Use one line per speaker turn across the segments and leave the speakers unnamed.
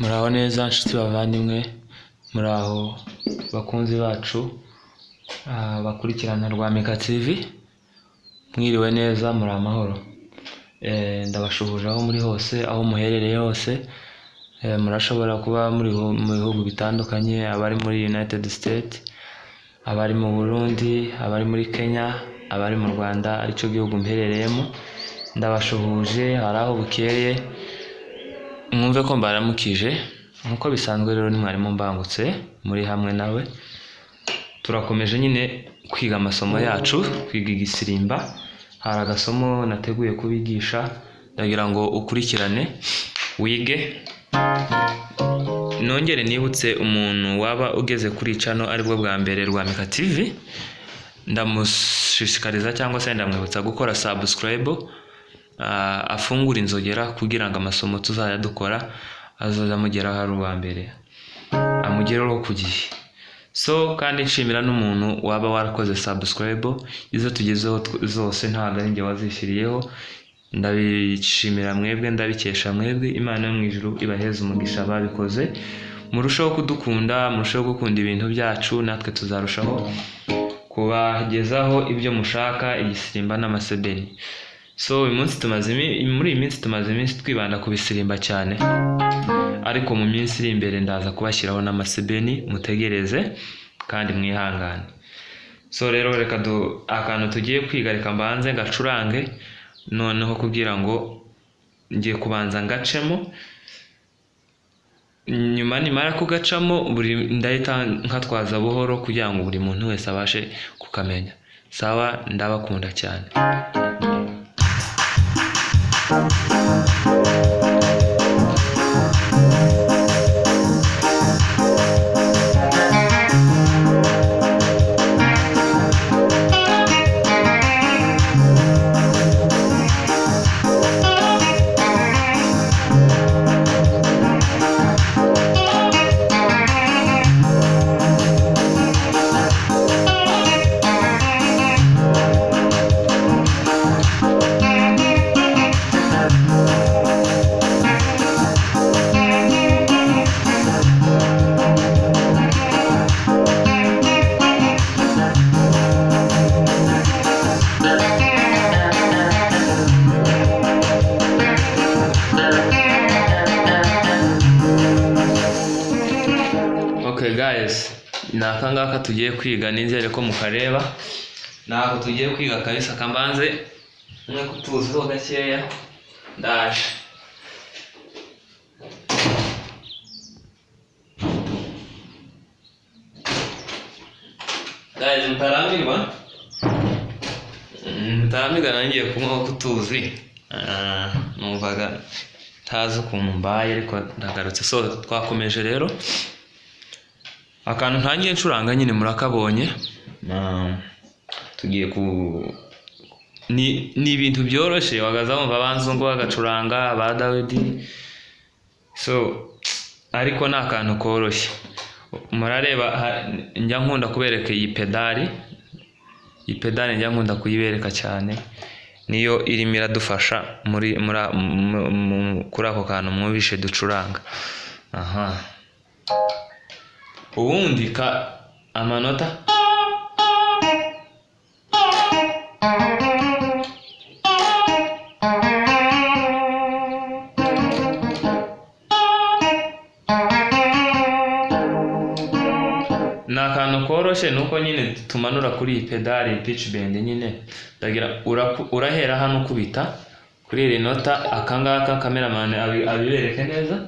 Muraho neza nshuti bavandimwe, muraho bakunzi bacu bakurikirana Rwamika TV, mwiriwe neza, muri amahoro. Ndabashuhuje aho muri hose, aho muherereye hose, murashobora kuba muri mu bihugu bitandukanye, abari muri United States, abari mu Burundi, abari muri Kenya, abari mu Rwanda aricyo gihugu mherereyemo, ndabashuhuje, hari aho bukeye, mwumve ko mbaramukije. Nk'uko bisanzwe rero ni mwarimu Mbangutse muri hamwe nawe, turakomeje nyine kwiga amasomo yacu, kwiga igisirimba. Hari agasomo nateguye kubigisha, ndagira ngo ukurikirane wige. Nongere nibutse umuntu waba ugeze kuri channel aribwo bwa mbere Rwamika TV, ndamushishikariza cyangwa se ndamwibutsa gukora subscribe, afungure inzogera kugira ngo amasomo tuzajya dukora azaza amugeraho ari uwa mbere, amugereho ku gihe. So kandi nshimira n'umuntu waba warakoze subscribe, izo tugezeho zose ntabwo ari njye wazishyiriyeho, ndabishimira mwebwe, ndabikesha mwebwe. Imana yo mu ijuru ibaheze umugisha babikoze, murusheho kudukunda, murusheho gukunda ibintu byacu, natwe tuzarushaho kubagezaho ibyo mushaka, igisirimba n'amasebeni. So uyu munsi tumaze muri iyi minsi tumaze iminsi twibanda ku bisirimba cyane, ariko mu minsi iri imbere ndaza kubashyiraho n'amasebeni, mutegereze kandi mwihangane. So rero reka akantu tugiye kwiga, reka mbanze ngacurange, noneho kugira ngo ngiye kubanza ngacemo, nyuma nimara kugacamo buri ndahita nkatwaza buhoro kugira ngo buri muntu wese abashe kukamenya. Sawa, ndabakunda cyane. Okay guys, ni aka ngaka tugiye kwiga, nizere ko mukareba. Ntabwo tugiye kwiga kabisa, kambanze mwe kutuziho gakeya, ndaje. Guys, mutarambirwa? Mutarambirwa, nangiye kunywa kutuzi. Numvaga ntazi ukuntu mbaye, ariko ndagarutse. So twakomeje rero. Akantu ntangiye ncuranga nyine murakabonye. Tugiye ku ni ibintu byoroshye, wagaza wumva abanzungu bagacuranga, ba Dawidi. So ariko ni akantu koroshye. Murareba, njya nkunda kubereka iyi pedali. Iyi pedali njya nkunda kuyibereka cyane, niyo irimo iradufasha muri kuri ako kantu mwumvishe ducuranga. Aha. Ubundi ka amanota ni akantu koroshye, nuko nyine tumanura kuri iyi pedali pitch bend nyine. Ndagira urahera hano ukubita kuri iri nota, akangaka cameraman abibereke neza.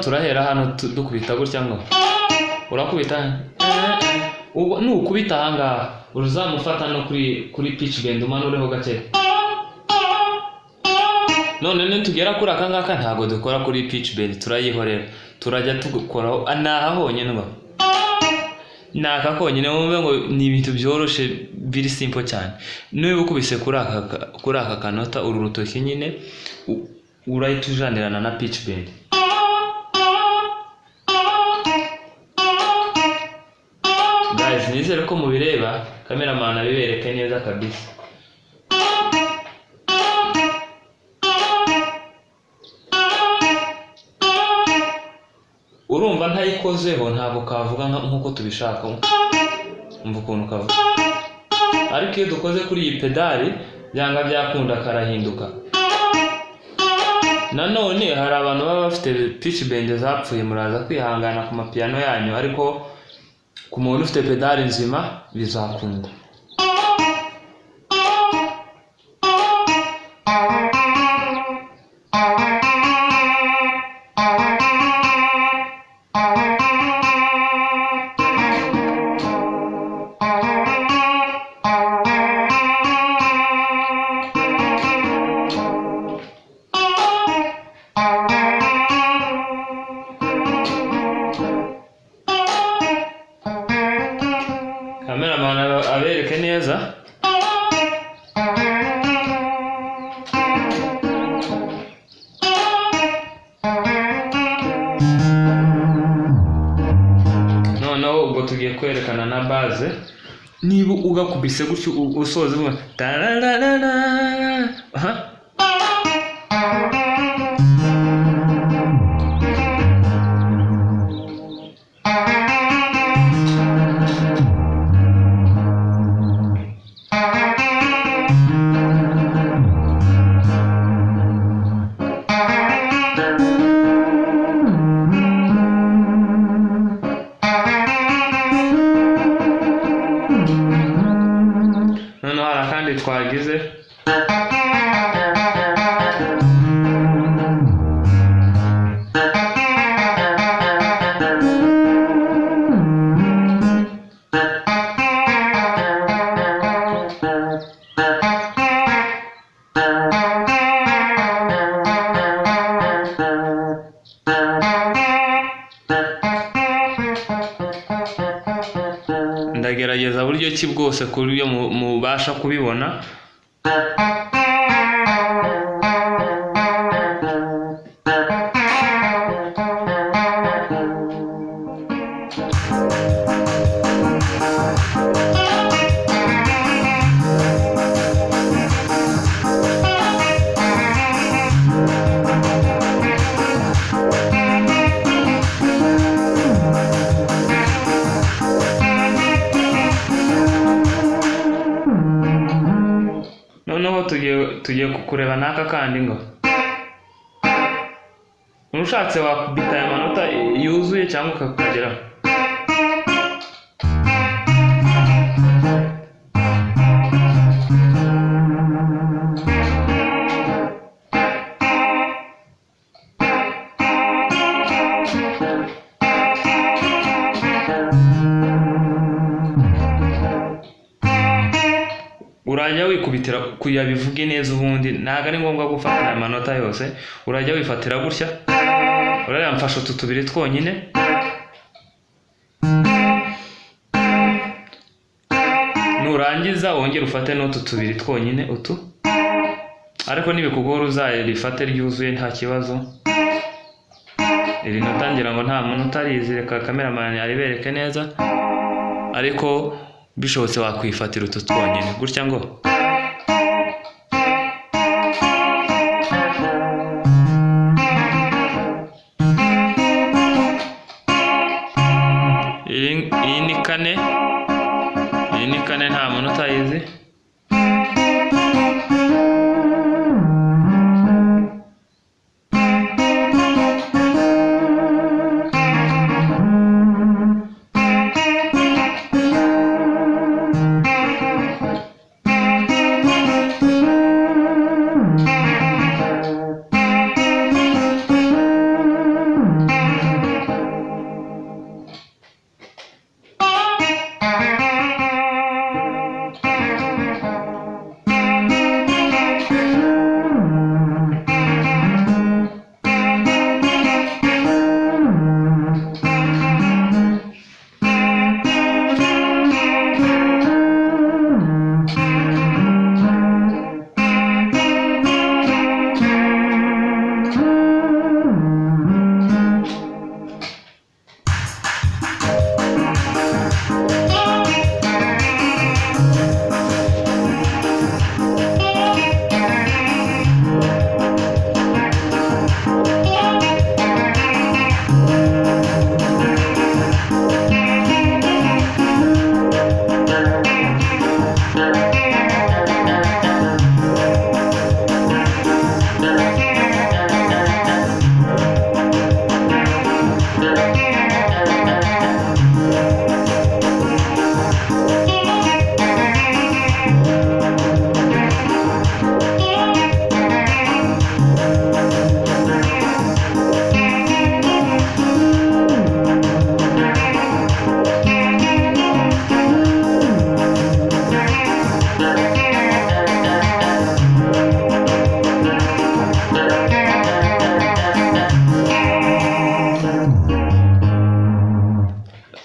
Turahera hano dukubita gutya ngo urakubita, ubwo nukubita ahangaha uzamufata no kuri pitch bend umanureho gake. None nitugera kuri aka ngaka ntabwo dukora kuri pitch bend, turayihorera, turajya tugukoraho ni aha honyine uba ni aka konyine. Wumve ngo ni ibintu byoroshe biri simple cyane. Niba ukubise kuri aka kanota, uru rutoki nyine urahita ujanirana na pitch bend. Guys, nizere ko mubireba, cameraman abibereke neza kabisa. Urumva ntayikozeho ntabwo kavuga nk'uko tubishaka. Umva ukuntu kavuga, ariko iyo dukoze kuri iyi pedali byanga byakunda karahinduka. Nanone hari abantu baba bafite pitch bend zapfuye, muraza kwihangana ku mapiyano yanyu, ariko ku muntu ufite pedali nzima bizakunda. Cameraman abereke neza. Noneho ubwo tugiye kwerekana na bass. Niba ugakubise gutyo usoza uvuga tarararara, aha. Noneho hari akandi twagize. Ndagerageza buryo ki bwose ku buryo mubasha kubibona. Noneho tugiye kureba n'aka kandi ngo ushatse wakubita aya manota yuzuye cyangwa ukakageraho. Urajya wikubitira kugira bivuge neza. Ubundi ntabwo ari ngombwa gufata aya manota yose, urajya wifatira gutya. Urareba, mfashe utu tubiri twonyine. Nurangiza wongere ufate n'utu tubiri twonyine utu, ariko nibikugora uzarifate ryuzuye, nta kibazo. Iri nota ngira ngo nta muntu utarizi, reka cameraman aribereke neza, ariko bishobotse wakwifatira utu twonyine gutya ngo. Iyi ni kane, iyi ni kane, nta muntu utayizi.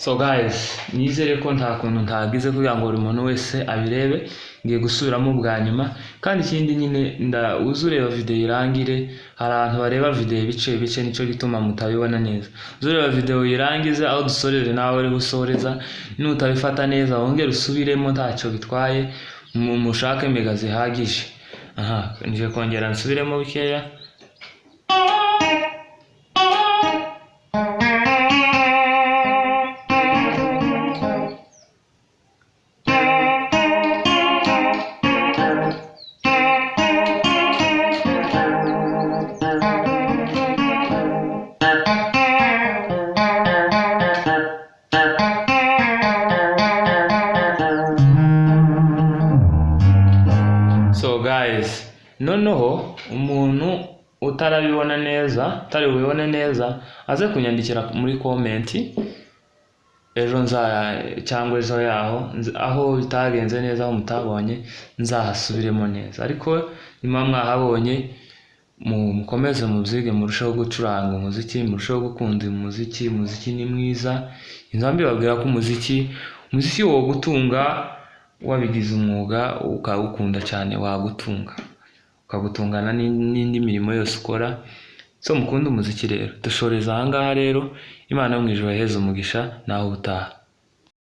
So guys, nizere ko nta kuntu ntagize kugira ngo buri muntu wese abirebe. Ngiye gusubiramo bwa nyuma, kandi ikindi nyine nda uze ureba video irangire. Hari abantu bareba video ibice bice, nicyo gituma mutabibona neza. Uze ureba video irangize, aho dusoreje nawe uri gusoreza. Nutabifata neza wongere usubiremo, ntacyo bitwaye, mushake mega zihagije. Aha ngiye kongera nsubiremo bikeya. So guys, noneho umuntu utarabibona neza, utari bubibone neza, aze kunyandikira muri comment ejo nza cyangwa ejo yaho, aho bitagenze neza, aho mutabonye nzahasubiremo neza. Ariko nyuma mwahabonye, mukomeze mubyige, murusheho gucuranga umuziki, murusheho gukunda umuziki. Umuziki ni mwiza, inzambi mbibabwira ko umuziki wo gutunga wabigize umwuga ukawukunda cyane, wagutunga ukagutungana n'indi mirimo yose ukora. So mukunde umuziki rero. Dushoreza aha ngaha rero. Imana yo mu ijuru iheze umugisha, naho ubutaha.